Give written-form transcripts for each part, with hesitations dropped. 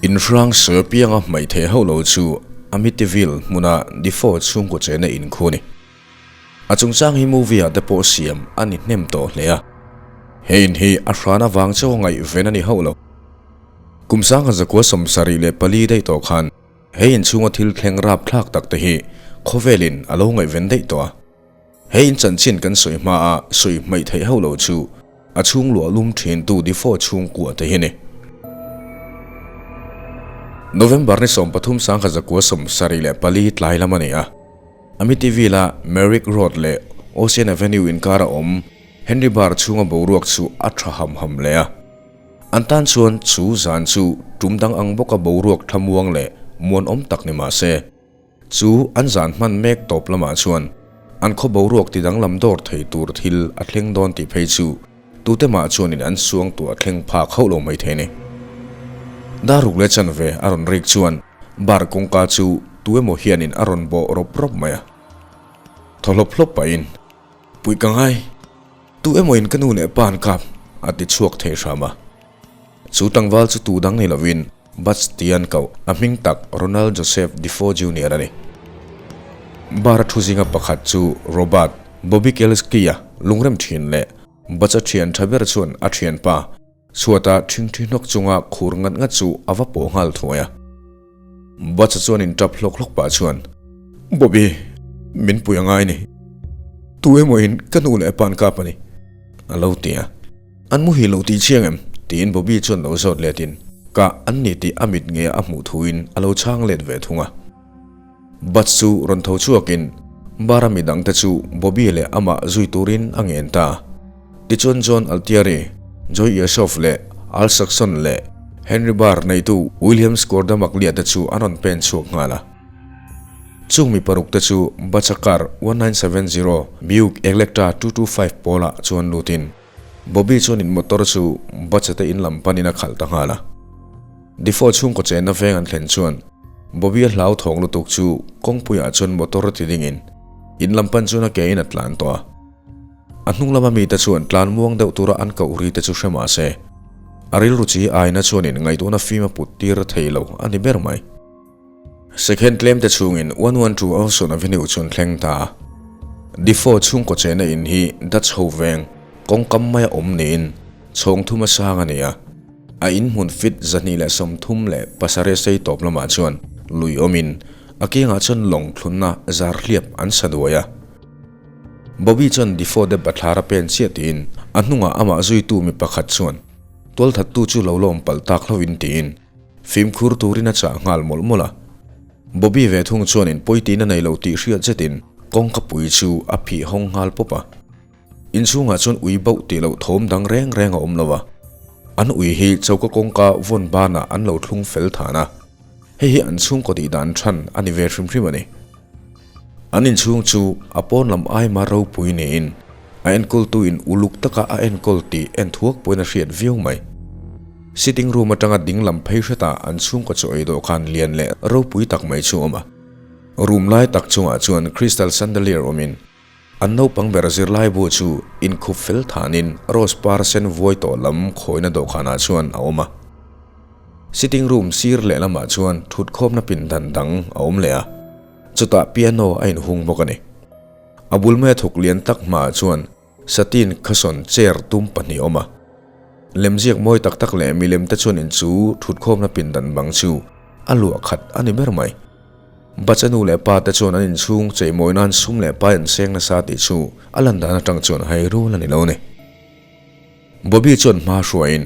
Inhrang sawi apianga hmaih theih hauh lo chu Amityville hmuna Defoe chhungkaw chena in khu a ni. A chungchang hi movie ah te pawh siam a ni hnem tawh hle a. He in hi a hran avang chauh a ngaihven a ni hauh lo. Kum 1974 daih tawh khan he inchhunga thil thleng rapthlak tak te hi khawvelin a lo ngaihven daih tawh a. He in chanchin kan sawi hma a sawi hmaih theih hauh lo chu a chhung luah lum thintu Defoe chhungkua te hi ni. November ni 13 1974 tlai lam a ni a. Amityville-a Merrick Road leh Ocean Avenue inkara awm Henry Bar chhunga boruak chu a tha ham ham hle a. An tan chuan chu zan chu tum dang ang bawka boruak thlamuang leh muanawm tak ni mah se, chu an zan hman mek tawp lamah chuan an khaw boruak ti danglam dawr thei tur thil a thleng dawn tih phei chu tute mah chuanin an suangtuah thleng phak hauh lo mai thei a ni. Daruk leh chanve a rawn rik chuan bar kawngka chu tu emaw hianin a rawn bawh rawp rawp mai a. Thaw hlawp hlawp pahin, Puih ka ngai. Tu emaw in ka nu leh pa an kap a ti chhuak thei hram a. Chu tlangval chu tu dang ni lovin Butch tia an koh a hming tak Ronald Joseph Defoe Junior a ni. Bar a thu zinga pakhat chu Robert Bobby Kelski-a lungrem thin leh Butch-a thian tha ber chuan a thianpa chhuata thingthi hnawk chunga khur ngat ngat chu a va pawh nghal thuai a. Butch-a chuan in tap hlawk hlawk pah chuan, Bobby, min pui a ngai ni. Tu emaw in ka nu leh pa an kap a ni, a lo ti a. An muhil lo tih chiang em? tiin Bobby chuan lo zawt letin kah an ni tih a mit nge a hmuh thuin a lo chhang let ve thung a. Butch chu rawn tho chhuakin bar a midangte chu Bobby leh amah zui turin a ngen ta. Tichuan John Altieri, Joy Yashoff leh Al Saxon leh Henry Barr neitu William Scordamaglia te chu an rawn pen chhuak nghal a. Chung mi paruk te chu Butch-a car 1970 Buick Electra 225 pawlah chuan lutin Bobby chuan in motor chu Butch-a te in lam panin a khalh ta nghal a. Defoe chhungkaw chenna veng an thlen chuan Bobby-a hlauthawng lutuk chu kawngpuiah chuan motor a ti dingin in lam pan chuan a ke in a tlan tawh a. A hnung lama mite chuan tlan muang deuh tura an koh ri te chu hre mah se, a rilru chi aina chuanin ngaihtuahna fim a put tir thei lo a ni ber mai. Second tlem te chhungin 112 Olson Avenue chuan thleng ta a. Defoe chhungkaw chehna in hi Dutch ho veng kawngkam maia awm niin chhawng thum a sang a ni a. A in hmun feet 237 sei tawp lamah chuan lui awmin a kiangah chuan lawng thlunna zar hliap an sa duai a. Bobby chuan Defoe te bathlar a pen chiah tiin a hnungah amah zuitu mi pakhat chuan tualthattu chu lo lawm palh tak hlauhin tiin fimkhur turin a chah nghal mawlh mawlh a. Bobby ve thung chuanin pawitin a nei lo tih hriat zetin kawngka pui chu a phih hawng nghal pawp a. Inchhungah chuan ui bauh tih loh thawm dang reng reng a awm lo a. An ui hi choka kawngka vawn banah an lo thlung fel than a. Hei hi an chhungkaw tih dan than a ni ve hrim hrim a ni. An inchhung chu a pawn lam aima ropui niin a enkawltu in uluk taka a enkawl tih en thuak pawhin a hriat viau mai. Sitting room atanga ding lam phei hretah an chhungkaw chaw ei dawhkan lian leh ropui tak mai chu a awm a. Room lai tak chungah chuan crystal chandelier awmin an naupang ber zirlaibu chu inkhup fel thanin rose par sen vuai tawh lam khawina dawhkanah chuan a awm a. Sitting room sir lehlamah chuan thutkhawmna pindan dang a awm leh a. Chutah piano a inhung bawk a ni. A bul maia thawk lian tak hmaah chuan satin cushion chair tum pahnih a awm a. Lemziak mawi tak tak leh milem te chuan in chu thutkhawmna pindan bang chu a luah khat a ni ber mai. Bacha nu leh pa te chuan an inchhung cheimawi nan sum leh pai an seng nasa tih chu a lan dan atang chuan hai rul a ni lo a ni. Bobby chuan hma hruaiin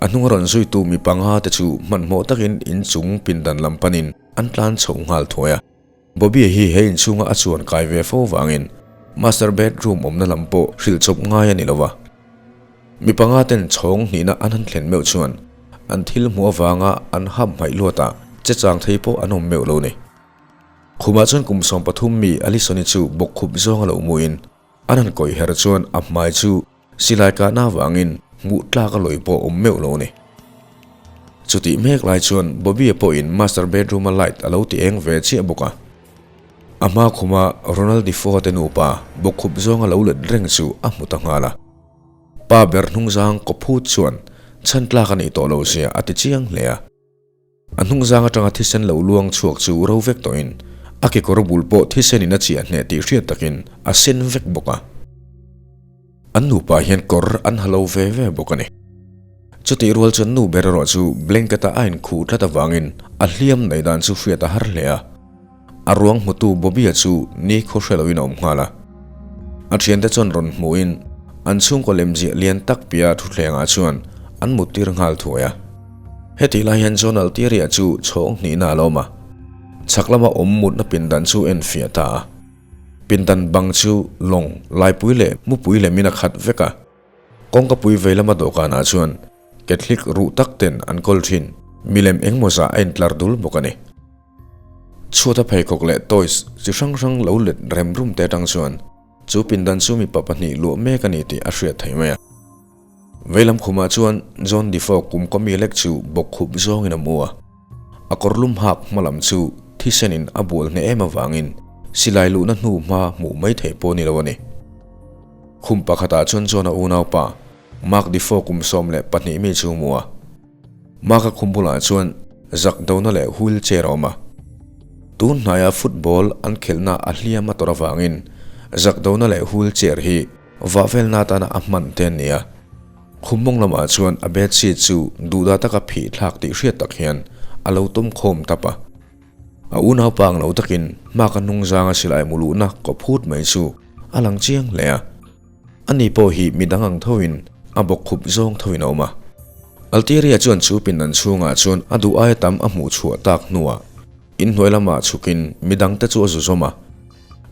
a hnung a rawn zuitu mi panga te chu hmanhmawh takin inchung pindan lam panin An tlan chho nghal thuai a, Bobby hi he inchhunga a chuan kai ve fo vangin master bedroom awmna lam pawh hrilh chawp ngai a ni lo va. Mi panga ten chhawng hnihna an han thlen meuh chuan an thil hmuh avanga an ham hmaih luatah che chang thei pawh an awm meuh lo ni. Khumah chuan kum 13 mi Alison-i chu bawkkhup zawng a lo muin an han kawih her chuan a hmai chu Silai kahna avangin hmuh tlak a lawi pawh awm meuh lo a ni. Chutih mek lai chuan Bobby-a pawhin master bedroom-a light a lo ti eng ve chiah bawk a. A hma khuma Ronald Defoe te nupa bawkkhup zawnga lo let reng chu a hmu ta nghal a. Pa ber hnungzang kawphut chuan chhan tlak a nih tawh lo zia a ti chiang hle a. A hnungzang atanga thisen lo luang chhuak chu ro vek tawhin a kekawr bul pawh thisenin a chiah hneh tih hriat takin a sen vek bawk a. An nupa hian kawr an ha lo ve ve bawk a ni. Chutih rual chuan nu ber erawh chu blanket-a a inkhuh tlat avangin a hliam nei dan chu hriat a har hle a. A ruang hmutu Bobby-a chu ni khaw hre loin a awm nghal a. A thiante chuan rawn hmuhin an chhungkaw lemziah lian tak piah thutthlengah chuan an muttir nghal thuai a. Hetih lai hian John Altieri-a chu chhawng hnihna a la awm a. Chhak lama awm mutna pindan chu enfiah ta a. Pindan bang chu lawng, laipui leh mupui lemin a khat vek a. Kawngka pui vei lama dawhkanah chuan Catholic ruh tak ten an kawl thin. Milem engmaw zah a intlar dul bawk a ni. Chhuata pheikhawk leh toys chi hrang hrang lo let rem rum te atang chuan chu pindan chu mipa pahnih luah mek a ni tih a hriat theih mai a. Veilam khumah chuan John Defoe kum kawmi lek chu bawkkhup zawngin a mu a. A kawr lum hak hma lam chu thisenin a bual hneh em avangin silai luhna hnu hma hmuh mai theih pawh ni lo a ni. Khum pakhatah chuan John-a unaupa Mark Defoe kum 12 mi chu mu a. Mark-a khum bulah chuan zak dona leh wheel chair a awm a. Tun hnaia football an khelhna a hliam a tawrh avangin zak dona leh wheel chair hi vah velna atana a hman te an ni a. Khum mawng lamah chuan a bed sheet chu duhdah taka phih thlak tih hriat tak hian a lo tawm khawm tap a. A unaupa ang lo takin Mark-a hnungzanga silai mu luhna kawp hut mai chu a lang chiang hle a. Ani pawh hi midang ang thoin a bawkkhup zawng thoin a awm a. Altiria chuan chu pindan chhungah chuan a duh aia tam a hmuh chhuah tak hnuah inhnuai lamah chhukin midangte chu a zu zawm a.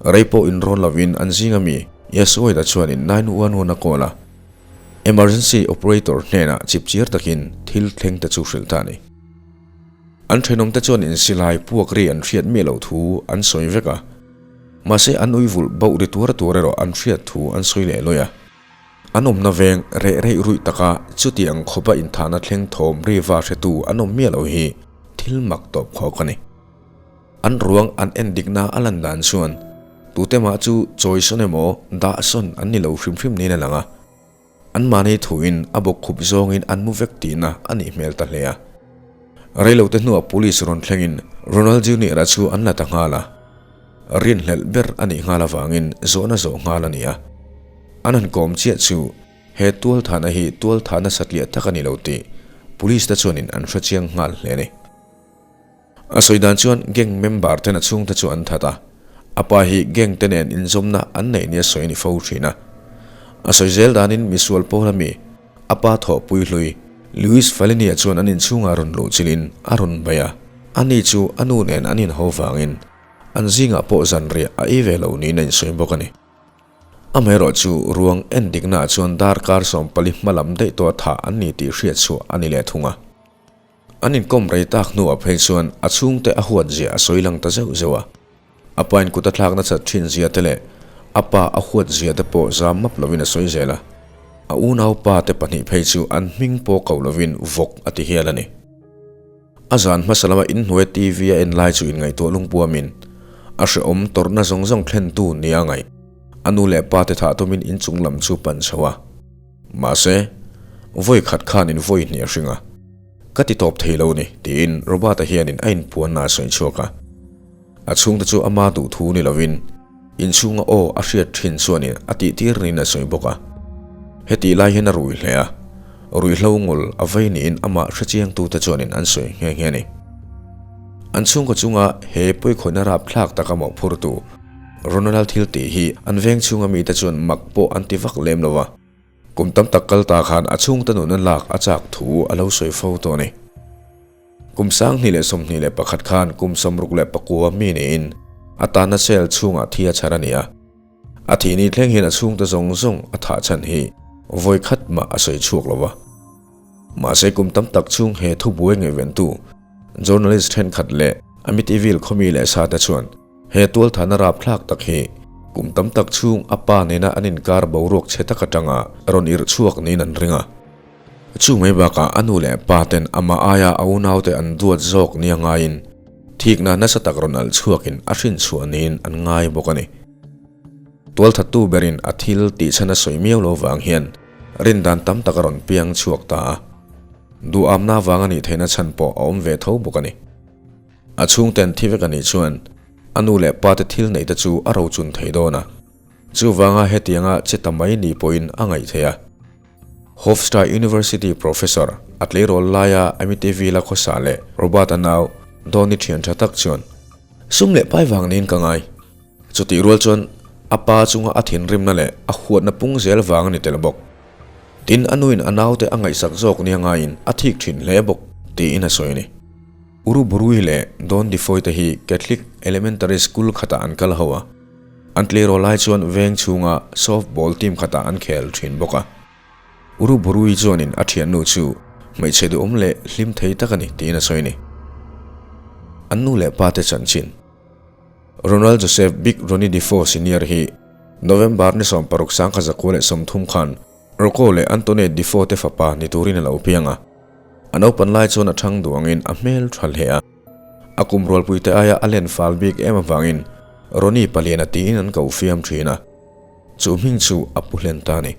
Rei pawh inrawn lovin an zinga mi Yasuaida chuanin 911 a call a. Emergency operator hnenah chipchiar takin thil thlengte chu hrilh ta a ni. An thenawmte chuan insilai puak ri an hriat miah loh thu an sawi vek a. Mahse an ui vulh bauh ri tuar tuar erawh an hriat thu an sawi leh lawih a. An awmna veng reh reih ruih taka chuti ang khawpa inthahna thleng thawm ri va hretu an awm miah lo hi thil mak tawp khawk a ni. An ruang an en dikna a lan dan chuan tute mah chu chawi sawn emaw dah sawn an ni lo hrim hrim niin a lang a. Anmahni thuin a bawkkhup zawngin an mu vek tihna a nih hmel ta hle a. Reilote hnuah police rawn thlengin Ronald Junior-a chu an la ta nghal a. Rinhlelh ber a nih nghal avangin zawhna zawh nghal a ni a. An han kawm chiah chu he tualthahna hi tualthahna satliah tak a ni lo tih police te chuanin an hrechiang nghal hle a ni. A sawi dan chuan gang member ten a chhungte chu an that a, a pa hi gang te nen inzawmna an neih nia sawi a ni fo thin a. A sawi zel danin misual pawl ami a pa thawhpui hlui Louis Falini-a chuan an inchhungah rawn luh chilhin a rawn bei a, ani chu a nu nen an inho vangin an zingah pawh zanriah a ei ve lo niin a insawi bawk a ni. Amaherawh chu ruang en diknaah chuan darkar 14 hma lam daih tawha thah an ni tih hriat chhuah a ni leh thung a. An inkawm rei tak hnuah phei chuan a chhungte a huat zia a sawi lang ta zeuh zeuh a. A pain kut a thlak nasat thin zia te leh a pa a huat zia te pawh zam map lovin a sawi zel a. A unaupa te pahnih phei chu an hming pawh koh lovin vawk a ti hial a ni. A zan hmasa lama inhnuai TV a en lai chu inngaihtuah lungpuamin a hrehawm tawrhna zawng zawng thlentu nia ngaih a nu leh pa te thah tumin inchung lam chu pan chho a. Mahse, vawi khat khanin vawi hnih a hring a, Ka ti tawp thei lo ni, tiin Robert-a hianin a inpuanna a sawi chhuak a. A chhungte chu ama duh thu ni lovin inchhunga aw a hriat thin chuanin a tihtir niin a sawi bawk a. Hetih lai hian a rui hle a, ruihhlo ngul a vei niin amah hrechiangtute chuanin an sawi nghe nghe a ni. An chhungkaw chunga he pawikhawihna rapthlak taka mawhphurtu Ronald thil tih hi an veng chhunga mite chuan mak pawh an ti vak lem lo a, kum tam tak kal ta khan a chhungte nuna lak a chak thu a lo sawi fo tawh a ni. Kum 2021 khan kum 69 mi niin a tanna cell chhungah thi a chhar a ni a, a thih ni thleng hian a chhungte zawng zawng a thah chhan hi vawi khat mah a sawi chhuak lo va. Mahse kum tam tak chhung he thubuai ngaihventu journalist thenkhat leh Amityville khawmi leh sate chuan He tualthahna rapthlak tak hi kum tam tak chhung a pa nena an inkar boruak chhe tak atanga rawn irh chhuak niin an ring a. Chu mai bakah a nu leh pa ten amah aia a unaute an duat zawk nia ngaiin thikna nasa tak rawn alh chhuakin a hrin chhuah niin an ngai bawk a ni. Tualthattu berin a thil tihchhan a sawi miau lo vang hian rindan tam tak a rawn piang chhuak ta a. Duhamna vang a nih theihna chhan pawh a awm ve tho bawk a ni. A chhungten thi vek a nih chuan a nu leh pa te thil neih te chu a rochun thei dawn a, chuvanga hetianga che ta mai ni pawhin a ngaih theih a. Hofstra University Professor a tleirawl laia Amityville-a khawsa leh Robert-a nau Donny thian tha tak chuan, Sum leh pai vang niin ka ngai. Chutih rual chuan a pa chunga a thinrimna leh a huatna pung zel vang a ni tel bawk. Tin, a nuin a naute a ngaihsak zawk nia ngaiin a thik thin hle bawk, tiin a sawi a ni. Uruburui leh Don Defoe te hi Catholic Elementary School khatah an kal ho a, an tleirawl lai chuan veng chhunga softball team khatah an khel thin bawk a. Uruburui chuanin a thiannu chu hmeichhe duhawm leh hlim thei tak a ni tiin a sawi a ni. An nu leh pa te chanchin. Ronald Joseph Big Ronnie Defoe Senior hi November ni 16 1930 khan Rocco leh Antoinette Defoe te fapa ni turin a lo piang a. A naupan lai chuan a thang duangin a hmel tha hle a. A kum rualpuite aia a len fal bik em avangin Ronnie paliana tiin an ko fiam thin a. Chu hming chu a pu hlen ta a ni.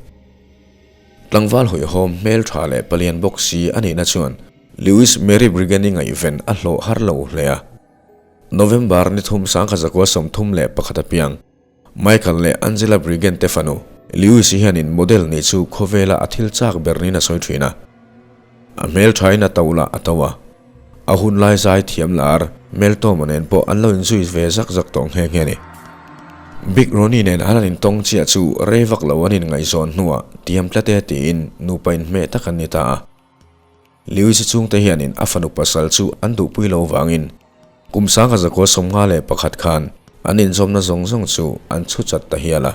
Tlangval hawihhawm hmel tha leh palian bawk si a nihna chuan Louis Mary Brigani ngaihven a hlawh har lo hle a. November ni thum 1931 a piang. Michael leh Angela Briggen te fanu, Lewis hianin model nih chu khawvela a thil chak ber niin a sawi thin a. A hmelthain a to lah a to a. A hun lai zai thiam lar Mel Toma nen pawh an lo inzui ve zak zak tawh nghe nghe a ni. Big Ronnie nen an han intawng chiah chu rei vak lo an inngaihzawn hnuah tiam tlat e tiin nupa inhmeh tak an ni ta a. Lewis-i chhungte hianin a fanu pasal chu an duhpui lo vangin kum 1951 khan an inzawmna zawng zawng chu an chhu chat ta hial a.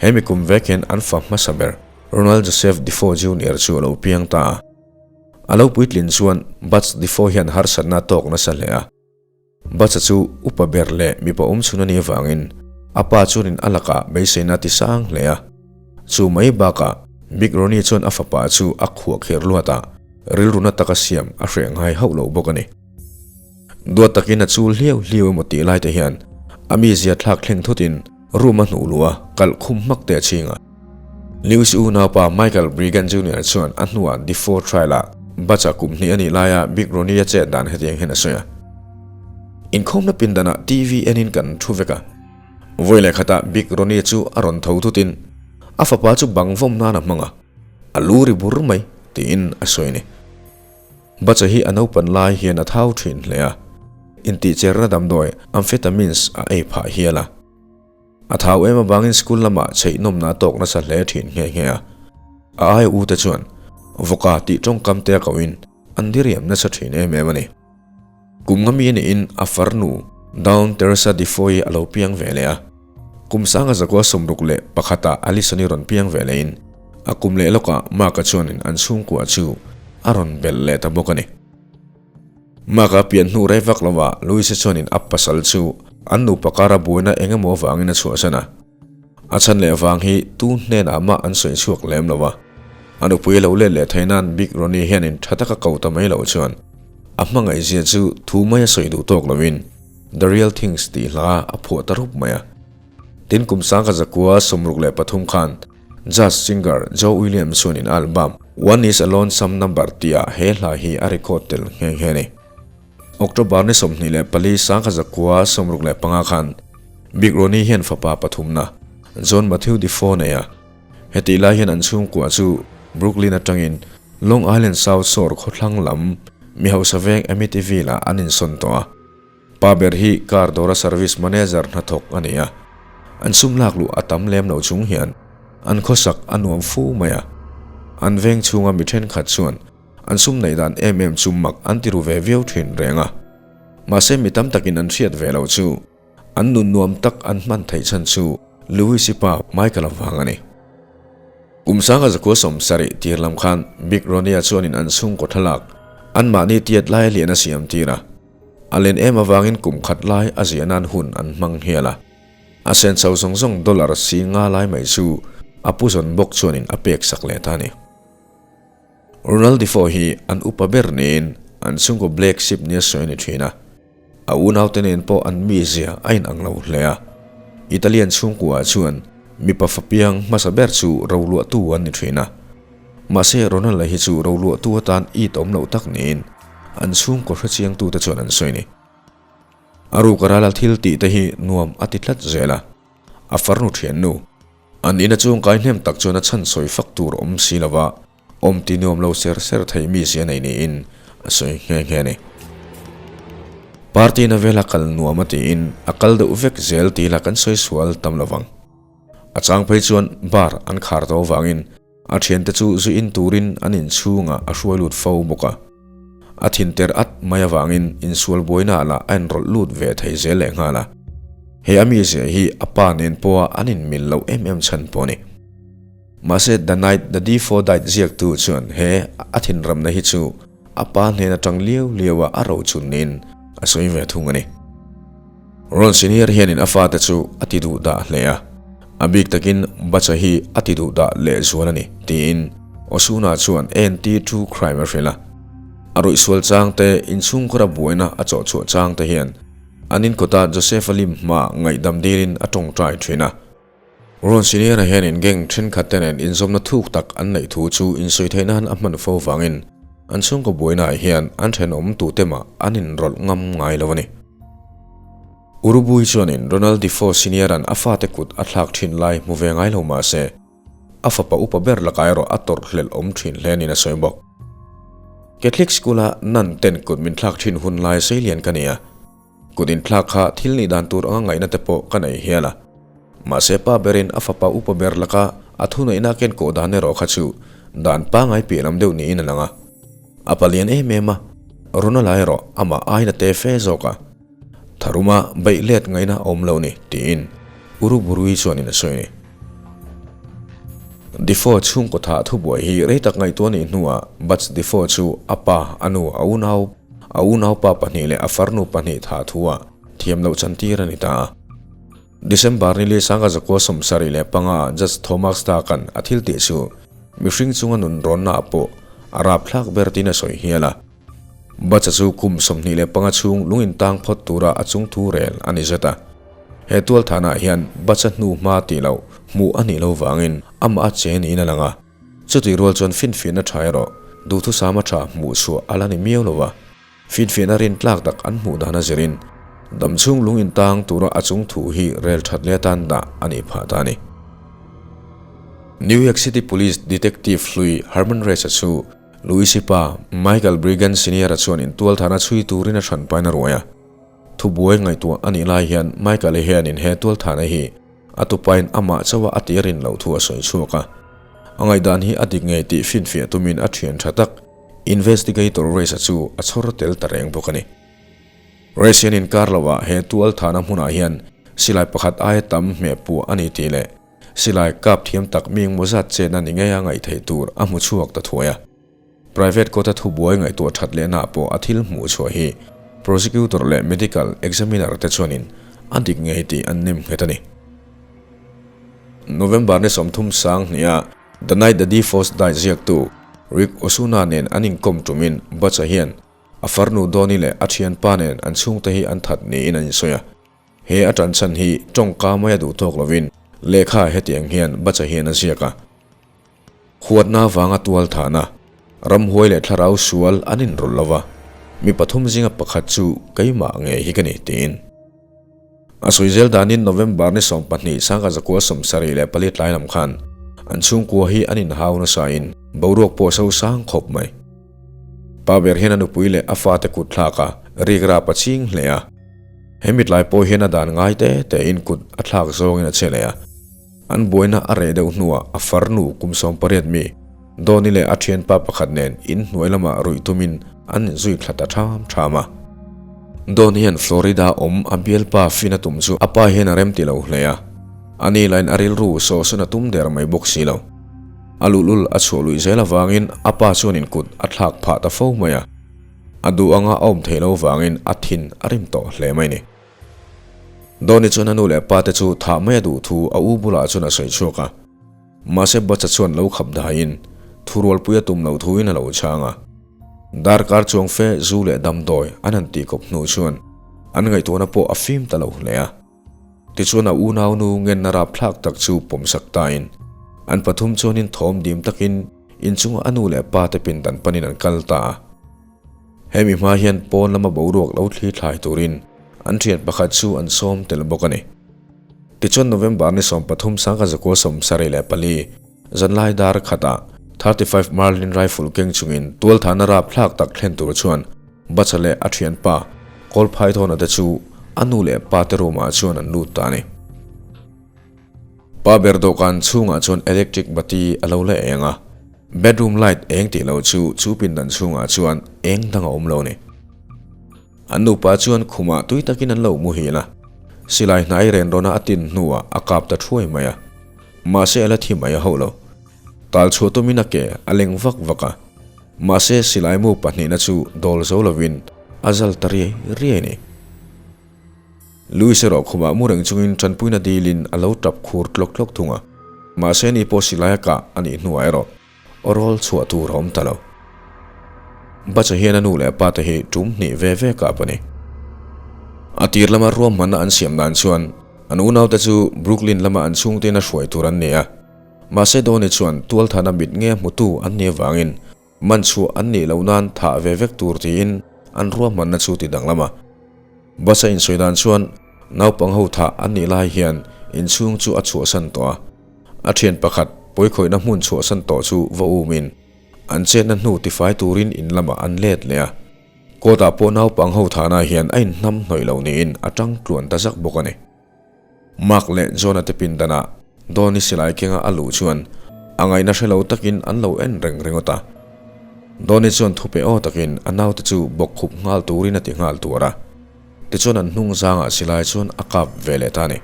Hemi kum vek hian an fa hmasa ber Ronald Joseph Defoe Junior chu a lo piang ta a. A lo puitlin chuan Butch Defoe hian harsatna a tawk nasa hle a. Butch-a chu upa ber leh mipa awm chhun a nih avangin a pa chuanin a lakah beiseina a ti sang hle a. Chu mai bakah Big Ronnie chuan a fapa chu a khuah kher luat a, rilruna taka siam a hreh ngai hauh lo bawk a ni. Duat takin a chul hliau hliau emaw tih lai te hian a mizia thlak thleng thutin room a hnuh luh a, kalh khum hmak te a chhing a. Lewis unaupa Michael Brigan Junior chuan a hnuah Defoe trial-ah Butch-a kum hnih a nih laia Big Ronnie-a chet dan hetiang hian a sawi a. Inkhawmna pindanah TV enin kan thu vek a. Vawi leh khatah Big Ronnie chu a rawn tho thutin a fapa chu bang vawm nan a hmang a, a lu ri bur mai tiin a sawi a ni. Butch-a hi a naupan lai hian a thau thin hle a, intihcherna damdawi amphetamines a ei phah hial a. A thau em avangin school lamah chheihnawmna a tawk nasa hle thin nghe nghe a. A aia u te chuan Vawka tih tawngkam te a kohin an diriam nasa thin em em a ni. Kum nga mi niin a farnu Dawn Teresa Defoe a lo piang ve leh a. Kum 1961 ah Alison-i rawn piang ve lehin a kum leh lawkah Mark-a chuanin an chhungkua chu a rawn belh leh ta bawk a ni. Mark-a pian hnu rei vak lovah Louise chuanin a pasal chu an nupa kara buaina eng emaw avangin a chhuahsan a. A chhan leh vang hi tu hnenah mah an sawi chhuak lem lo a. A nupui lo let leh theih nan Big Ronnie hianin tha taka ko ta mai loh chuan a hmangaihzia chu thu mai a sawi duh tawk lovin The Real Things tih hla a phuah ta rup mai a. Tin kum 1963 khan Jazz singer Joe Williams chuanin album One Is A Lonesome Number tihah he hla hi a record tel nghe nghe a ni. October ni 24 1965 khan Big Ronnie hian fapa pathumna John Matthew Defoe nei a. Hetih lai hian an chhungkua chu Brooklyn atangin Long Island South Shore khawthlang lam mi hausa veng Amityville-ah an insawn tawh a. Pa ber hi car dawra service manager hnathawk a ni a, an sum lak luh a tam lem lo chung hian an khawsak a nuam fu mai a. An veng chhunga mi thenkhat chuan an sum neih dan em em chu mak an ti ru ve viau thin reng a. Mahse mi tam takin an hriat ve lo chu an nun nuam tak an hman theih chhan chu Louis-i pa Michael-a vang a ni. Kum 1970 tir lam khan Big Ronnie-a chuanin an chhungkaw thlalak anmahni tiat lai lian a siam tir a. A len em avangin kum khat lai a ziah nan hun an hmang hial a. A sen chho zawng zawng dollar si nga lai mai chu a pu zawn bawk chuanin a pek sak leh ta a ni. Ronald Defoe hi an upa ber niin an chhungkaw Black Sheep nia sawi a ni thin a. A unaute nen pawh an mizia a inang lo hle a. Italian chhungkuaah chuan mipa fa piang hmasa ber chu roluahtu an ni thin a. Mahse Ronald-a hi chu roluahtu atan it awm loh tak niin an chhungkaw hrechiangtute chuan an sawi a ni. A ruk a ral a thil tih te hi nuam a ti tlat zel a, a farnu thiannu. An ina chungkai hnem tak chuan a chhan sawi fak tur awm si lo va, awm ti nuam lo ser ser thei mi zia nei niin a sawi nghe nghe a ni. Party na vela kal nuam a tiin a kal deuh vek zel tih lah kan sawi sual tam lo vang. A chang phei chuan bar an khar tawh avangin A thiante chu zu in turin an inchhungah a hruai lut fo bawk a. A thin ter at mai avangin insual buainaah lah a inrawlh lut ve thei zel leh nghal a. He a mizia hi a pa nen pawha an inmil loh em em chhan pawh a ni. Mahse The Night The Defoe Died ziaktu chuan he a thinramna hi chu a pa hnen atang liau liaua a rochun niin a sawi ve thung a ni. Ron Senior hianin a fate chu a ti duh dah hle a, a bik takin Bacha hi a ti duh dah leh zual a ni, tiin Osuna chuan ANT True Crime a hrilh a. A ruihsual chang te, inchhungkhawra buaina a chawhchhuah chang te hian an inkawta Joseph-a lim hmaa ngaihdam dilin a tawngtai thin a. Ron Senior-a hianin gang thenkhat te nen inzawmna thuk tak an neih thu chu insawi theih nan a hman fo vangin an chhungkaw buainaah hian an thenawm tute mah an inrawlh ngam ngai lo a ni. Urubui chuanin Ronald Defoe Senior-a'n a fate kut a thlak thin lai hmu ve ngai lo mah se, a fapa upa ber lakah erawh a tawrh hlelh awm thin hle niin a sawi bawk. Catholic School-a nun ten kut min thlak thin hun lai seilian ka ni a. Kut inthlak kha thil nih dan tur anga ngaihna te pawh ka nei hial a. Mahse pa berin a fapa upa ber laka a thuneihna a ken kawh dan erawh kha chu dan pangai piah lam deuh niin a lang a. A palian em em a, Ronald-a erawh amah aina te fe zawk a. Tharuma beih let ngaihna a awm lo ni, tiin Uruburui chuanin a sawi a ni. Defoe chhungkaw thah thubuai hi rei tak ngaihtuah nih hnuah Butch Defoe chu a pa, a nu, a unau, A unaupa pahnih leh a farnu pahnih thah thuah thiam loh chantir a ni ta a. December ni li sangha zakua 75 ah Judge Thomas Stark-a'n a thil tih chu mihring chunga nun rawnnaah pawh a rapthlak ber tiin a sawi hial a. Bacha chu kum 25 chhung lung intang phawt tura a chungthu rel a ni zet a. He tualthanah hian Bacha hnu hma tih loh hmuh a nih lo vangin amah a che niin a lang a. Chutih rual chuan finfiahna tha erawh duhthusama tha hmuh chhuah a la ni miau lo va, finfiahna rintlak tak an hmuh dan a zirin damchhung lung intang tura a chung thu hi rel that leh atan dah a nih phah ta a ni. New York City Police Detective hlui Herman Reyes-a chu Louis-i pa Michael Brigan Senior-a chuan intualthana chhui turin a hranpain a ruai a. Thubuai ngaihtuah a nih lai hian Michael-i hianin he tualthana hi A tupain amah chauha a tih rin loh thu a sawi chhuak a. A ngaihdan hi a dik ngei tih finfiah tumin a thian tha tak, Investigator Race-a chu a chhawr tel ta reng bawk a ni. Race hian inkar loah he tual thahna hmunah hian silai pakhat aia tam hmeh puah a ni tih leh silai kap thiam tak mi engmaw zat chetna ni ngeia ngaih theih tur a hmu chhuak ta thuai a. Private court-a thubuai ngaihtuah that lehna pawh a thil hmuh chhuah hi prosecutor leh medical examiner te chuanin a dik ngei tih an nem nghet a ni. November ni 30 hniha The Night The Defoes Died ziaktu Rick Osuna nen an inkawm tumin Butch-a hian a farnu Donnie leh a thianpa nen an chhungte hi an that niin an insawi a. He a tanchhan hi tawngka maia duh tawk lovin lehkha hetiang hian Butch-a hian a ziak a. Huatna vanga tual thahna, ramhuai leh thlarau sual an inrawlh lo va, mi pathum zinga pakhat chu keimah ngei hi ka ni, tiin. A sawi zel danin November ni 12 sangha 1974 tlai lam khan an chhungkua hi an inhau nasain boruak pawh so sang khawp mai. Pa ber hian a nupui leh a fate kut thlak a, rikrap a ching hle a. He mitlai pawh hian a dan ngai te tein kut a thlak zawngin a che leh a. An buaina a reh deuh hnuah a farnu kum 18 mi Dawni leh a thianpa pakhat nen in hnuai lamah ruih tumin an inzui thla ta tham tham a. Dawni hian Florida awm a bialpa fin a tum chu a pa hian a rem ti lo hle a, a ni lain a rilru sawhsawn a tum der mai bawk si lo. A luhlul a chhuah luih zel avangin a pa chuan in kut a thlak phah ta fo mai a, a duh anga a awm theih lo vangin a thin a rim tawh hle mai ni. Dawni chuan a nu leh pa te chu thah mai a duh thu a u bulah chuan a sawi chhuak a. Mahse Bacha chuan lo khap daiin thurualpui a tum loh thuin a lo chhang a. Darkar chuang fe zu leh damdawi an han tih kawp hnu chuan an ngaihtuahna pawh a fim ta lo hle a. Tichuan a unaunu ngenna rapthlak tak chu pawmsak tain an pathum chuanin thawm dim takin. inchunga a nu leh pa te pindan panin an kal ta a. Hemi hma hian pawn lama boruak lo thli thlai turin an thian pakhat chu an sawm tel bawk a ni. Tichuan November ni 13 1974 zanlai dar khatah 35 Marlin rifle keng chungin tualthahna rapthlak tak thlen tur chuan Bacha leh a thianpa Kawl Phaithawna te chu a nu leh pa te room ah chuan an lut ta a ni. Pa ber dawhkan chhungah chuan electric bati a lo la eng a, bedroom light eng tih loh chu chu pindan chhungah chuan eng dang a awm lo a ni. An nupa chuan khumah tui takin an lo muhil a, silai hnai ren rawna a tin hnuah a kap ta thuai mai a, mahse a la thi mai a hauh lo. Tal chhuah tumin a ke a leng vak vak a, mahse silai mu pahnihna chu dawl zo lovin a zal ta riai riai a ni. Louis erawh khumah mu reng chungin tanpuina dilin a lo tap khur tlawk tlawk thung a, mahse ni pawh silaia kah a nih hnuah erawh aw rawl chhuah tur a awm ta lo. Bacha hian a nu leh a pa te hi tum hnih ve ve kap a ni. A tir lama ruahmanna an siam dan chuan an unaute chu Brooklyn lama an chhungtein a hruai tur an ni a, mahse Donnie chuan tualthana mit nge hmutu an nih avangin Man chhuah an nih loh nan thah ve vek tur tiin an ruahmanna chu ti danglam a. Bus a insawi dan chuan naupang ho thah an nih lai hian inchhung chu a chhuahsan tawh a. A thian pakhat pawikhawihna hmun chhuahsan tawh chu va umin an chetna hnu tifai turin in lamah an let leh a. Court ah pawh naupang ho thahna hian a inhnam hnawih lo niin a tang tluan ta zak bawk a ni. Mark leh John-a te pindanah Donny silai kenga a luh chuan a ngaihna hre lo takin an lo en reng ringawt a. Donny chuan thupe aw takin a naute chu bawk khup nghal turin a ti nghal tuar a. Tichuan an hnung zangah silai chuan a kap ve leh ta a ni.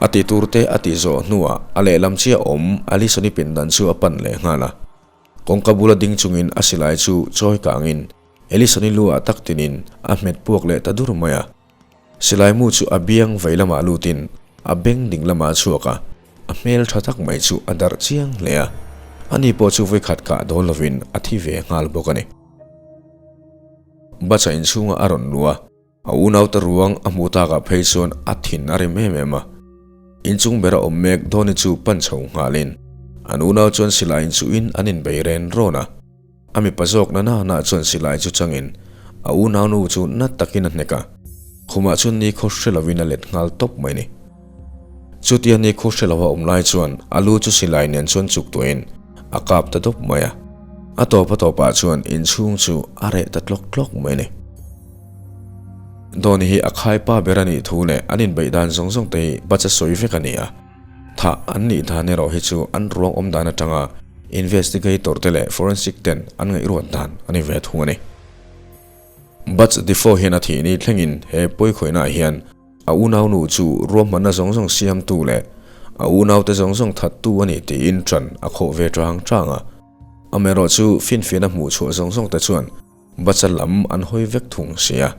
A ti turte a tih zawh hnuah a lehlam chiah awm Allison-i pindan chu a pan leh nghal a. Kawngka bula ding chungin a silai chu chawi kangin Allison-i lu ah tak tinin a hmet puak leh ta dur mai a. Silai mu chu a biang vei lamah lutin a beng ding lamah a chhuak a, a hmel tha tak mai chu a darh chiang hle a, ani pawh chu vawikhat kah dawn lovin a thi ve nghal bawk a ni. Bacha inchhungah a rawn luh a, a unaute ruang a hmuh takah phei chuan a thin a rim em em a. Inchung bera awm mek Dhoni chu pan chho nghalin an unau chuan silai inchuhin an inbei ren rawn a. A mipa zawk na na chuan silai chu changin a unaunu chu na takin a hnek a, khumah chuan ni khaw hre lovin a let nghal tawp mai ni. Chutia ni khaw hre lova awm lai chuan a lu chu silai nen chuan chuk tuahin a kap ta dawp mai a, a tawp a tawpah chuan inchhung chu a reh ta tlawk tlawk mai ni. Dawni hi a khaipa ber a nih thu leh an inbeih dan zawng zawng te hi bacha sawi vek a ni a. Thah an nih dan erawh hi chu an ruang awm dan atanga investigator te leh forensic ten an ngaihruat dan a ni ve thung a ni. Butch Defoe hian a thih ni thlengin he pawikhawihnaah hian a unaunu chu ruahmanna zawng zawng siamtu leh a unaute zawng zawng thattu a ni tiin ṭan a khawh ve ṭang ṭang a. Amaherawhchu finfiahna hmuh chhuah zawng zawng te chuan Bacha lam an hawi vek thung sia.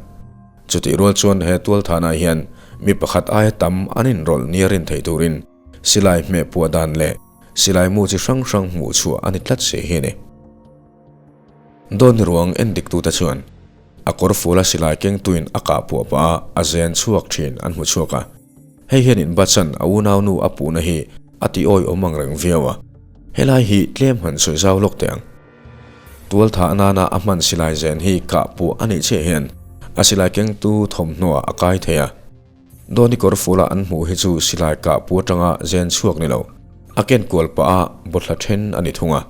Chutih rual chuan he tualthanah hian mi pakhat aia tam an inrawlh nia rin theih turin silai hmeh puah dan leh silai mu chi hrang hrang hmuh chhuah a ni tlat si hi a ni. Dawni ruang en diktute chuan a kawr fula silai kengtuin a kah puah pah a a zen chhuak thin an hmu chhuak a. Hei hian in Bachan a unaunu a puhna hi a ti awiawm ang reng viau a. Helai hi tlem han sawi zau lawk teh ang. Tualthah nana a hman silai zen hi kah puah a nih chiah hian a silai kengtu thawmhnaw a kai thei a. Dawni kawr fula an hmuh hi chu silai kah puah atanga zen chhuak ni lo, a ken kual pah a bawthla then a ni thung a.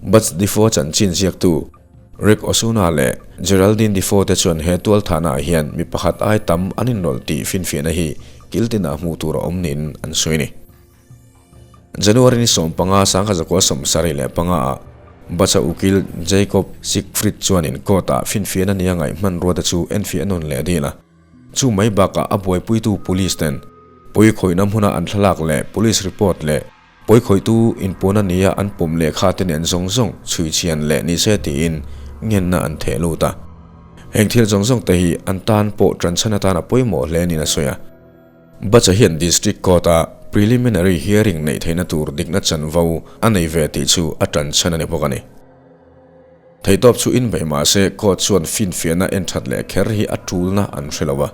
Butch Defoe chanchin ziaktu Rick Osuna leh Geraldine Defoe te chuan he tualthahnaah hian mi pakhat ai tam an inrawlh tih finfiahna hi kil tinah hmuh tur a awm niin an sawi a ni. January ni 15 1975 ah Bacha ukil Jacob Siegfried chuanin court ah finfiahna nia ngaih hmanrua te chu enfiah nawn leh a dil a. Chu mai bakah a buaipuitu police ten pawikhawihna hmuna an thlalak leh police report leh pawikhawihtu inpuana nia an pawm lehkha te nen zawng zawng chhuichhian leh ni se tiin ngenna an theh lut a. Heng thil zawng zawng te hi an tan pawh tanchhan atan a pawimawh hle niin a sawi a. Bacha hian District Court-a preliminary hearing neih theihna tur dikna chanvo a nei ve tih chu a tan chhan a ni bawk a ni. Theihtawp chu inbeih mah se court chuan finfiahna en that leh kher hi a tulna an hre lo a.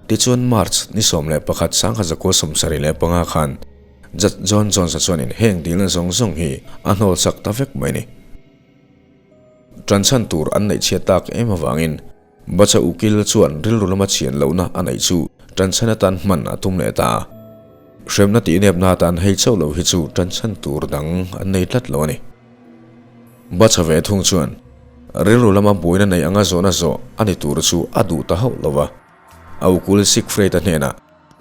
Tichuan March ni 11 1975 khan Judge John Jones-a chuanin heng dilna zawng zawng hi a hnawl sak ta vek mai a ni. Ṭanchhan tur an neih chhiat tak em avangin Bacha ukil chuan rilru lama chhian lohna a neih chu ṭanchhan atan hman a tum leh ta a. Hremna tihnepna atan hei chauh lo hi chu ṭanchhan tur dang an nei tlat lo a ni. Bacha ve thung chuan rilru lama buaina nei anga zawhna zawh a ni tur chu a duh ta hauh lo va. A ukul Siegfried-a hnenah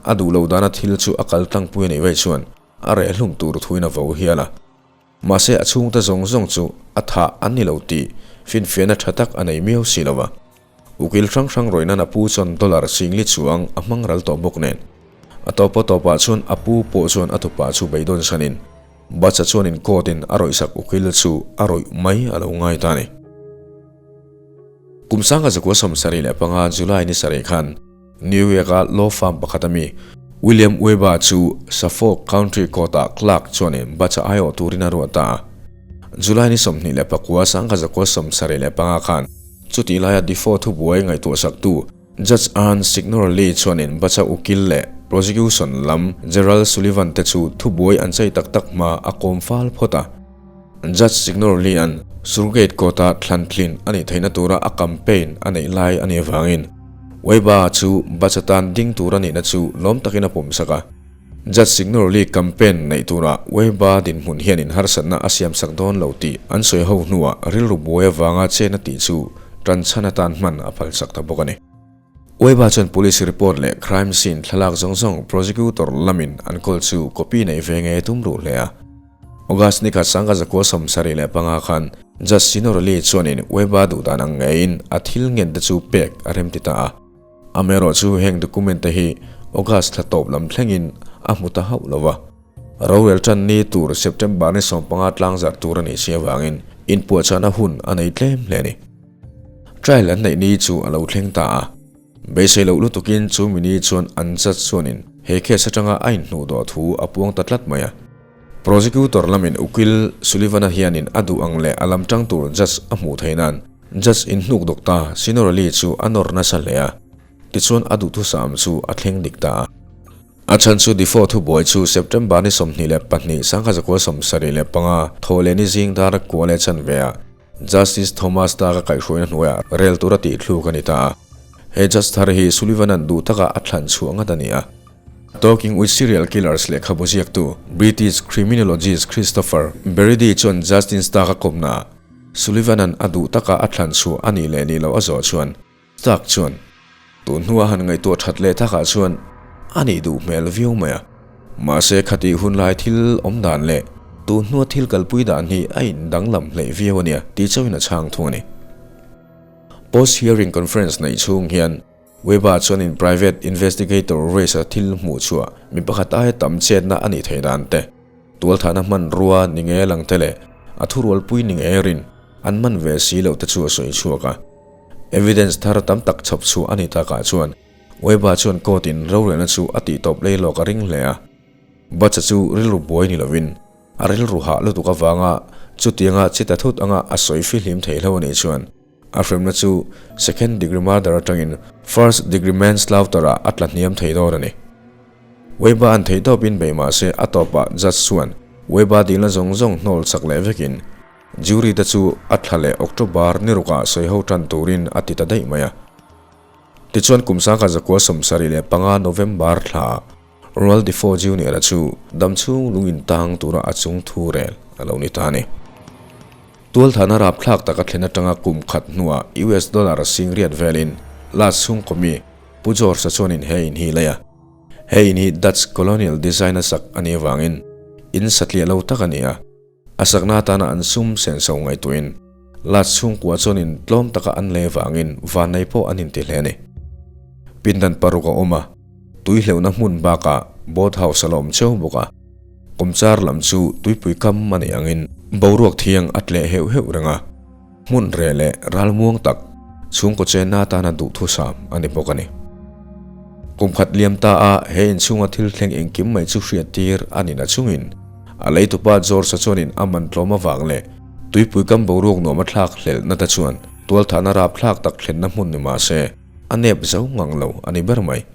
a duh lo dana thil chu a kal tlangpui a nih vaih chuan a reh hlum tur thuin a vo hial a. Mahse a chhungte zawng zawng chu a thah an ni lo tih finfiahna tha tak a nei miau si lo va. Ukil hrang hrang rawih nan a pu chuan dollar singli chuang a hmang ral tawh bawk nen. A tawpa tawpah chuan a pu pawh chuan a tupa chu beidawn sanin Bacha chuanin court in a rawihsak ukil chu a rawih mai a lo ngai ta a ni. Kum sangha zakua 75 July ni sarih khan New York-a law firm pakhat ami William Webber chu Suffolk County Court-ah clerk chuanin Bacha aiawh turin a ruat ta a. July ni 29 1975 khan chutih laia Defoe thubuai ngaihtuahsaktu Judge Ann Signorelli chuanin Bacha ukil leh prosecution lam Gerald Sullivan te chu thubuai an chei tak tak hma a kawm fal phawt a. Judge Signorelli-a'n Surrogate Court-a thlan tlin a nih theihna tura a campaign a neih lai a nih avangin Webber chu Bacha tan ding tur a nihna chu lawm takin a pawmsak a. Judge Signorelli campaign neih turah Webber dinhmun hianin harsatna a siamsak dawn lo tih an sawi ho hnuah rilru buai avanga chen a tih chu tanchhan atan hman a phalsak ta bawk a ni. Webber chuan police report leh crime scene thlalak zawng zawng prosecutor lamin an kawl chu copy neih ve ngei a tum ruh hle a. August ni khat sangha zakua 75 khan Judge Signorelli chuanin Webber duhdan ang ngeiin a thil ngen te chu pek a rem ti ta a. Amaherawhchu heng document te hi August thla tawp lam thlengin a hmu ta hauh lo va. Rorel tan ni tur September ni 15 tlangzarh tur a nih si avangin inpuahchahna hun a nei tlem hle a ni. Trial an neih ni chu a lo thleng ta a. Beisei loh lutukin chu mini chuan an judge chuanin he case atanga a inhnuhdawh thu a puang ta tlat mai a. Prosecutor lamin Ukil Sullivan-a hianin a duh ang leh a lam tang tur judge a hmuh theih nan judge inhnuk Doctor Signorelli chu a nawr nasa hle a, tichuan a duhthusam chu a thleng dik ta a. A chhan chu Defoe thubuai chu September ni 22 1975 thaw leh ni zing dar kua leh chanve ah Justice Thomas Stark-a kaihhruaina hnuaiah rel tura tihthluk a ni ta a. He judge thar hi Sullivan-a'n duh taka a thlan chhuah ngat a ni a. Talking with Serial Killers lehkhabu ziaktu British criminologist Christopher Beridi chuan Justin Stark-a kawmnaah Sullivan-a'n a duh taka a thlan chhuah a nih leh nih loh a zawh chuan Stark chuan, Tun hnua han ngaihtuah that leh takah chuan a nih duh hmel viau mai a. Mahse khatih hun lai thil awm dan leh tun hnua thil kalpui dan hi a indanglam hleih viau a nia tih chauhin a chhang thung a ni. Post-hearing conference neih chhung hian Webber chuanin private investigator race-a thil hmuh chhuah mi pakhat aia tam chetna a nih theih dan te, tualthahna hmanrua ni nge lang te leh a thurualpui ni nge rin an man ve si loh te chu a sawi chhuak a. Evidence thar tam tak chhawp chhuah a ni takah chuan Webber chuan court-in rorelna chu a tihtawp lei lawk a ring hle a. Butch-a chu rilru buai ni lovin a rilru hah lutuk avanga chutianga chita thut anga a sawi fihlim theihlo a nih chuan A hremna chu second degree murder atangin first degree manslaughter ah a tla hniam thei dawn a ni. Webber an theih tawpin bei mah se a tawpah judge chuan Webber dilna zawng zawng hnawl chak leh vekin jury te chu a thla leh October ni rukah sawi ho tan turin a ti ta daih mai a. Tichuan kum 1975 November thlaah Roald Defoe Junior-a chu damchhung lung intang tura a chung thu rel a lo ni ta a ni. Tualthahna rapthlak taka thlen atanga kum khat hnuah US dollar a sing riat velin last chhung kawmi Pu George-a chuanin he in hi lei a. He in hi Dutch colonial design a sak a nih avangin in satliah lo tak a ni a. A sakna atana an sum senso ngaihtuahin last chhungkua chuanin tlawm taka an lei avangin vannei pawh an inti hle a ni. Pindan paruk a awm a, tui hleuhna hmun bakah boat house a la awm cheu bawk a. Kawmchar lam chu tuipui kam a nih angin boruak thiang a tleh heuh heuh reng a, hmun reh leh ralmuang tak chhungkaw chenna atana duhthusam a ni bawk a ni. Kum khat liam ta a he inchhunga thil thleng engkim mai chu hriat tir a ni na chungin a leitupa George-a chuanin a man tlawm avang leh tuipui kam boruak nuam a thlak hlelhna te chuan tualthahna rapthlak tak thlenna hmun ni mah se a nep zo ngang lo a ni ber mai.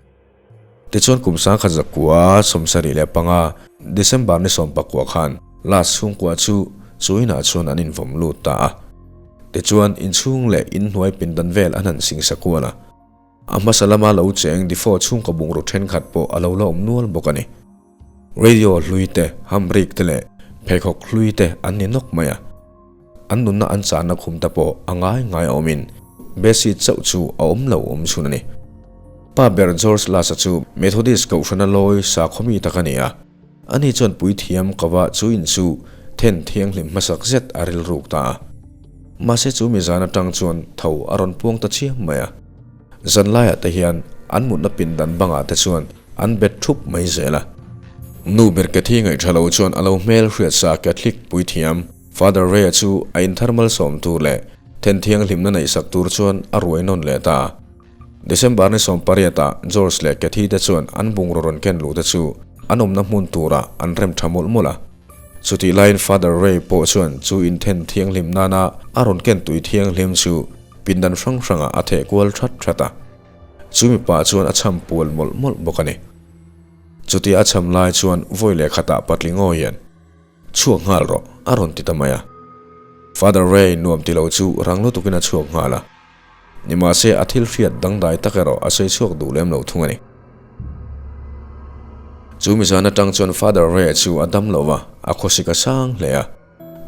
Tichuan kum 1975 December ni 19 khan Last chhungkua chu chu inah chuan an invawm lut ta a. Tichuan, inchhung leh inhnuai pindan vel an han singsa kual a. A hmasa lama lo cheng Defoe chhungkaw bungraw thenkhat pawh a lo la awm nual bawk a ni. Radio hlui te, hamrik te leh pheikhawk hlui te an ni nawk mai a. An nunna an chahna khum ta pawh a ngai ngai a awmin Bessie chauh chu a awm lo awm chhun a ni. Pa ber George Last-a chu Methodist kohhrana lawi sakhaw mi tak a ni a. Ani chuan puithiam kava chu in chu then thianghlim hmasak zet a rilruk ta a. Mahse chu mi zan atang chuan tho a rawn puang ta chiam mai a. Zan laiah te hian an mutna pindan bangah te chuan an bet thup mai zel a. Nu ber Kathy ngaihṭha lo chuan a lo hmel hriatsa Catholic puithiam Father Ray-a chu a inthar malsawm tur leh then thianghlimna neihsak tur chuan a ruai nawn leh ta a. December ni 18 ah George leh Kathy te chuan an bungraw rawn ken luh te chu an awmna hmun turah an rem tha mawlh mawlh a. Chutih laiin Father Ray pawh chuan chu inthen thianghlim nana a rawn ken tui thianghlim chu pindan hrang hrangah a theh kual that that a. Chu mipa chuan a cham pual mawlh mawlh bawk a ni. Chutia a cham lai chuan vawi leh khatah patling aw hian, Chhuak nghal rawh, a rawn ti ta mai a. Father Ray nuam ti lo chu rang lutukin a chhuak nghal a. Nimahse a thil hriat dangdai tak erawh a sawi chhuak duh lem lo thung a ni. Chu mizan atang chuan Father Ray chu a dam lo va, a khawsik a sang hle a.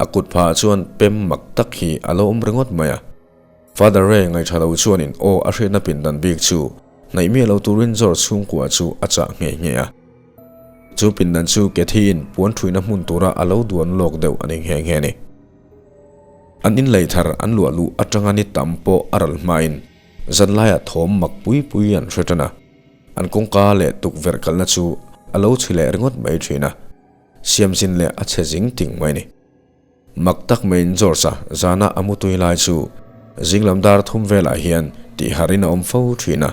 A kut phah chuan pem mak tak hi a lo awm ringawt mai a. Father Ray ngaihṭha lo chuanin aw a hriatna pindan bik chu hnaih miah lo turin George chhungkua chu a chah nghe nghe a. Chu pindan chu Kathy-in puan ṭhuina hmun tura a lo duan lawk deuh a ni nghe nghe a ni. An inlei thar an luah luh atanga ni tam pawh a ral hmain zanlaiah thawm mak pui pui an hre tan a, an kawngka leh tukverh kalna chu a lo chhi leh ringawt mai thin a, siamzin leh a chhe zing ting mai a ni. Mak tak maiin George-a zana a mutui lai chu zinglam dar thum velah hian tihharin a awm fo thin a,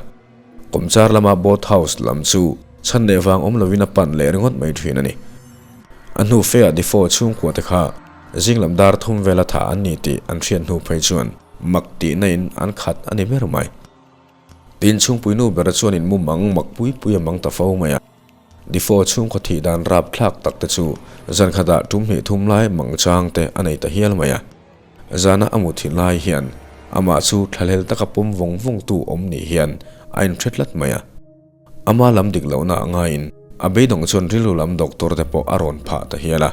kawmchar lama boat house lam chu chhan leh vang awm lovin a pan leh ringawt mai thin a ni. A hnu feah Defoe chhungkua te kha zinglam dar thum vela thah an ni tih an hriat hnu phei chuan mak tihna in an khat a ni ber mai. Tin, chhungpui nu bera chuan in mumang mak pui pui a mang ta fo mai a. Defoe chhungkaw thih dan rap thlak tak te chu zan khatah tum hnih thum lai mang chang te a nei ta hial mai a. Zana a mut thin lai hian amah chu thlahlel taka pawm vawng vawng tu awm ni hian a inhre tlat mai a. Ama lam dik lohna a ngaiin a beidawng chuan rilru lam doctor te pawh a rawn phah ta hial a.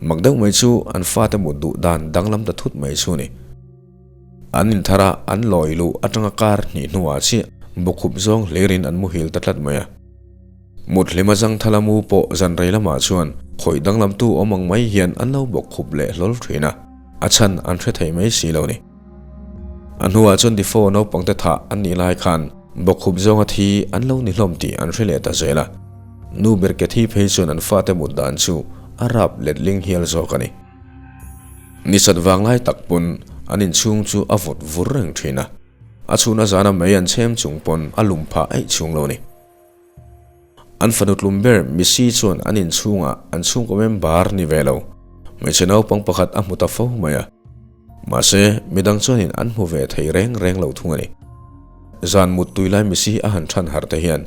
Mak deuh mai chu an fate mut duh dan danglam ta thut mai chu ni. An inthar a, an lawi luh atanga kar hnih hnuah chiah bawkhup zawng hlirin an muhil ta tlat mai a. Mut hlima zangthala mu pawh zan rei lamah chuan khawih danglamtu awm ang mai hian an lo bawkhup leh hlawl thin a, a chhan an hre thei mai si lo ni. A hnuah chuan Defoe naupangte thah an nih lai khan bawkhup zawnga thi an lo ni hlawm tih an hre leh ta zel a. Nu ber Kathy phei chuan an fate mut dan chu a rap letling hial zawk a ni. Nisat vanglai tak pawn an inchhung chu a vawt vur reng thin a, a chhun a zana mei an chhem chung pawn a lum phah eih chhung lo a ni. An fanu tlum ber Missy chuan an inchhungah an chhungkaw member ni ve lo, hmeichhe naupang pakhat a hmu ta fo mai a. Mahse, midang chuanin an hmu ve thei reng reng lo thung a ni. Zan mut tui lai Missy a han than harh te hian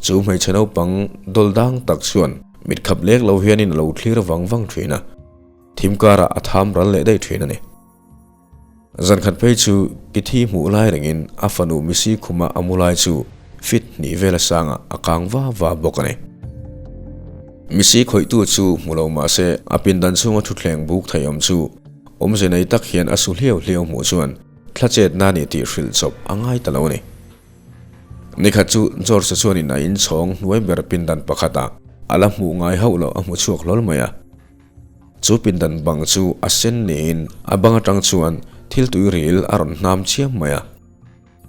chu hmeichhe naupang dawl dang tak chuan mit khap lek lo hianin a lo thlir vang vang thin a, thim karah a tham ral leh daih thin a ni. Zan khat phei chu Kithi hmuh lai rengin a fanu Missy khuma a mu lai chu fit hnih vela sangah a kang va va bawk a ni. Missy khawihtu chu hmu lo mah se a pindan chhunga thutthleng buk thei awm chu awmze nei tak hian a su hliau hliau hmuh chuan thla chetna ni tih hrilh chawp a ngai ta lo a ni. Nikhat chu George-a chuanin a inchhawng hnuai ber pindan pakhatah a la hmuh ngai hauh loh a hmu chhuak hlawl mai a. Chu pindan bang chu a sen niin a bang atang chuan thil tui ril a rawn hnam chiam mai a.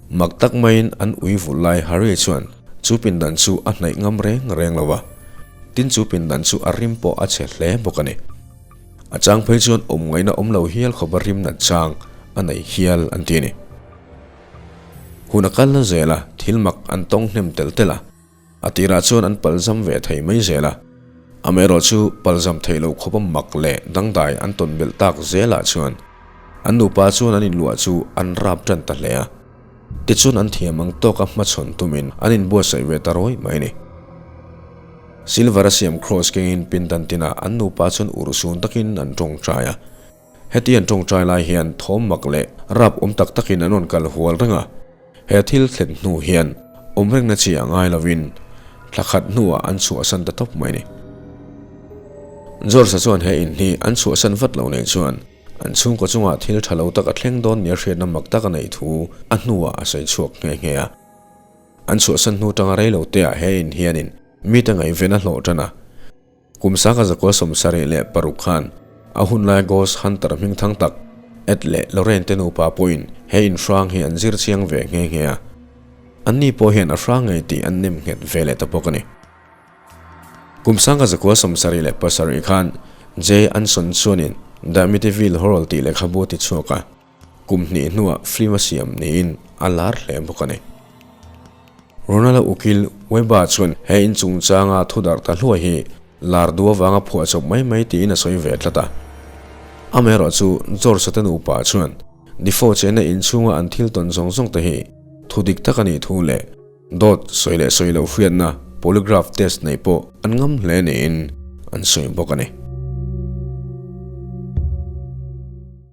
Mak tak maiin an ui vulh lai Harry chuan chu pindan chu a hnaih ngam reng reng lo va, tin chu pindan chu a rim pawh a chhe hle bawk a ni. A chang phei chuan awm ngaihna awm lo hial khawp a rim nat chang a nei hial an ti a ni. Hun a kal na zel a, thil mak an tawng hnem tel tel a. A tirah chuan an palzam ve thei mai zel a, amaherawhchu palzam theih loh khawpa mak leh dangdai an tawn belh tak zelah chuan an nupa chuan an inluah chu an rap tan ta hle a. Tichuan an thiam ang tawka hmachhawn tumin an inbuatsaih ve ta rawih mai a ni. Silver a siam cross kengin pindan tinah an nupa chuan urhsun takin an tawngtai a. Heti an tawngtai lai hian thawm mak leh rap awm tak takin an rawn kal hual reng a. He thil thlen hnu hian awm rengna chi a ngai lovin thla khat hnuah an chhuahsan ta tawp mai ni. George-a chuan he in hi an chhuahsan vat lo nei chuan an chhungkaw chungah thil tha lo tak a thleng dawn nia hriatna mak tak a neih thu a hnuah a sawi chhuak nghe nghe a. An chhuahsan hnu tanga rei lo teah he in hianin mite ngaihven a hlawh tan a. Kum sangha zakua 76 khan a hunlai Ghost Hunter hming thang tak Ed leh Lorraine te nupa pawhin he in hrang hi an zir chiang ve nghe nghe a. Anni pawh hian a hrang ngei tih an nem nghet ve leh ta bawk a ni. Kum sangha zakua 77 khan Jay Anson chuanin The Amityville Horror tih lehkhabu a ti chhuak a. Kum hnih hnuah film a siam niin a lar hle bawk a ni. Ronald-a ukil Webber chuan he in chungchanga thu darh ta hluai hi lar duh avanga phuah chawp mai mai tiin a sawi ve tlat a. Amaherawh chu George-a te nupa chuan Defoe chenna inchhunga an thil tawn zawng zawng te hi thu dik tak a nih thu leh dawt sawi leh sawi loh hriatna polygraph test neih pawh an ngam hle niin an sawi bawk a ni.